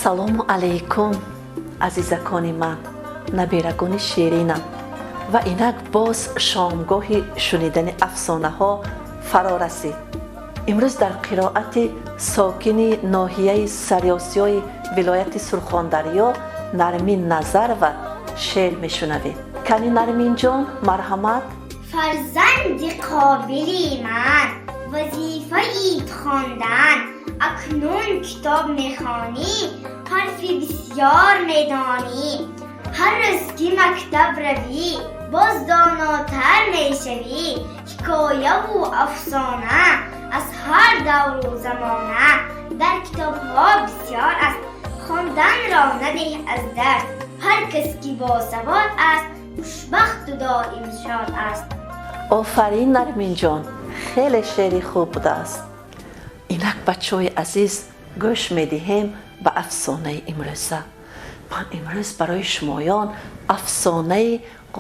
Ассалому алайкум, азизакони ман, набирагони ширинам. Ва инак боз шомгоҳи шунидани афсонаҳо фаро расид. Имрӯз дар қироати сокини ноҳияи Сариосиёи вилояти Сурхондарё Нармин Назарова шеър мешунавед. Кани, Нарминҷон, марҳамат. Фарзанди қобили ман, вазифаи хондан. Акнун китоб мехонӣ, ҳарфи бисёр медонӣ. Ҳар рӯз ки мактаб равӣ, боз донотар мешавӣ. Ҳикояву афсона аз ҳар давру замона дар китобҳо бисёр аст. Хонданро надеҳ аз даст. Ҳар кас ки босавод аст, хушбахту доим шод аст. Офарин, Нарминҷон, хеле шеъри хуб будааст. Инак, бачаҳои азиз, гӯш медиҳем ба афсонаи имрӯза. Ман имрӯз барои шумоён афсонаи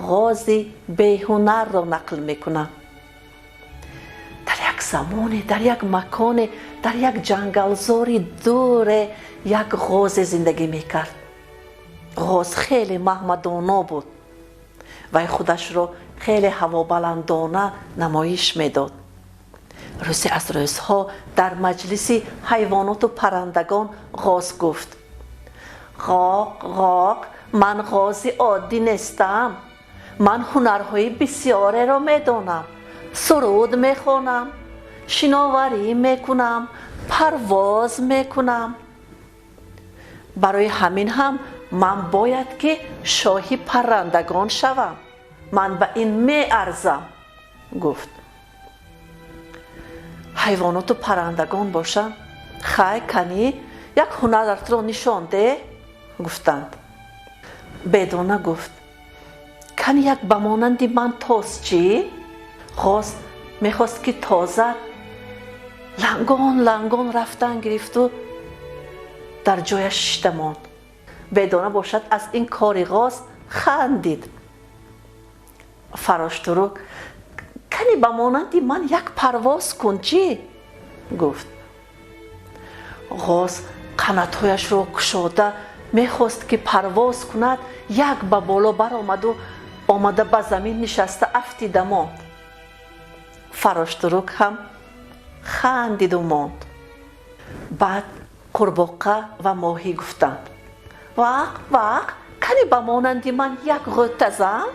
ғози беҳунарро нақл мекунам. Дар як замоне, дар як маконе, дар як ҷангалзори дуре як ғозе зиндагӣ мекард. Ғоз хеле маҳмадоно буд. Вай худашро хеле ҳавобаландона намоиш медод. Рӯзе аз рӯзҳо дар маҷлиси ҳайвоноту паррандагон ғоз гуфт: «Ғоқ, ғоқ, ман ғози оддӣ нестам. Ман ҳунарҳои бисёреро медонам. Суруд мехонам, шиноварӣ мекунам, парвоз мекунам. Барои ҳамин ҳам ман бояд ки шоҳи паррандагон шавам. Ман ба ин меарзам», гуфт. Ҳайвоноту паррандагон бошанд: «Хай, канӣ, як ҳунаратро нишон деҳ», гуфтанд. Бедона гуфт: «Кани, як ба монанди ман тоз чӣ?» Ғоз мехост ки тозад, лангон лангон рафтан гирифту дар ҷояш шишта монд. Бедона бошад, аз ин кори ғоз хандид. Фароштурук: «Кани, ба монанди ман як парвоз кун чӣ?» гуфт. Ғоз қанатҳояшро кушода мехост ки парвоз кунад, як ба боло баромаду омада ба замин нишаста афтида монд. Фароштурук ҳам хандиду монд. Баъд қурбоқа ва моҳӣ гуфтанд: «Вақ, вақ, кани, ба монанди ман як ғӯта зан,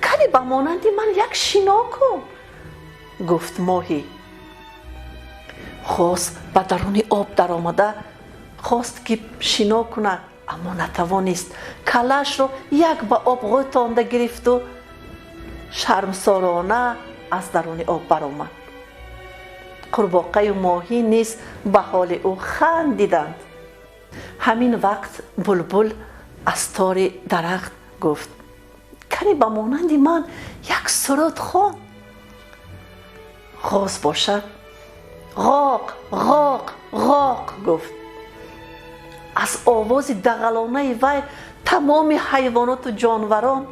кани, ба монанди ман як шино кун», гуфт моҳӣ. Ғоз ба даруни об даромада хост ки шино кунад, аммо натавонист. Каллаашро як ба об ғӯтонда гирифту шармсорона аз даруни об баромад. Қурбоқаю моҳӣ низ ба ҳоли ӯ хандиданд. Ҳамин вақт булбул аз тори дарахт гуфт: «Кани, ба монанди ман як суруд хон». Ғоз бошад, «Ғоқ, ғоқ, ғоқ» гуфт. Аз овози дағалонаи вай тамоми ҳайвоноту ҷонварон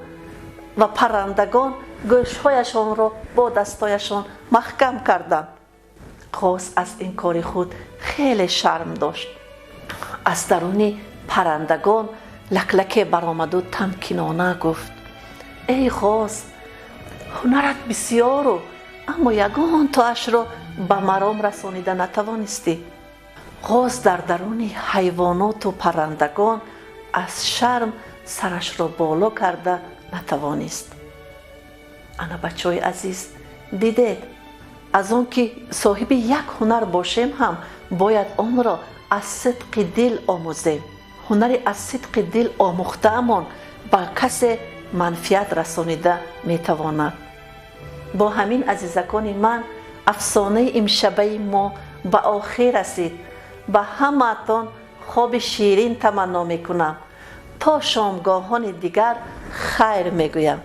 ва паррандагон гӯшҳояшонро бо дастҳояшон маҳкам карданд. Ғоз аз ин кори худ хеле шарм дошт. Аз даруни паррандагон лаклаке баромаду тамкинона гуфт: «Эй ғоз, ҳунарат бисёру, аммо ягон тоашро ба маром расонида натавонистӣ». Ғоз дар даруни ҳайвоноту паррандагон аз шарм сарашро боло карда натавонист. Ана, бачаҳои азиз, дидед, аз он ки соҳиби як ҳунар бошем ҳам, бояд онро аз сидқи дил омӯзем. Ҳунари аз сидқи дил омӯхтаамон ба касе манфиат расонида метавонад. Бо ҳамин, азизакони ман, афсонаи имшабаи мо ба охир расид. Ба ҳамаатон хоби ширин таманно мекунам. То шомгоҳони дигар хайр мегӯям.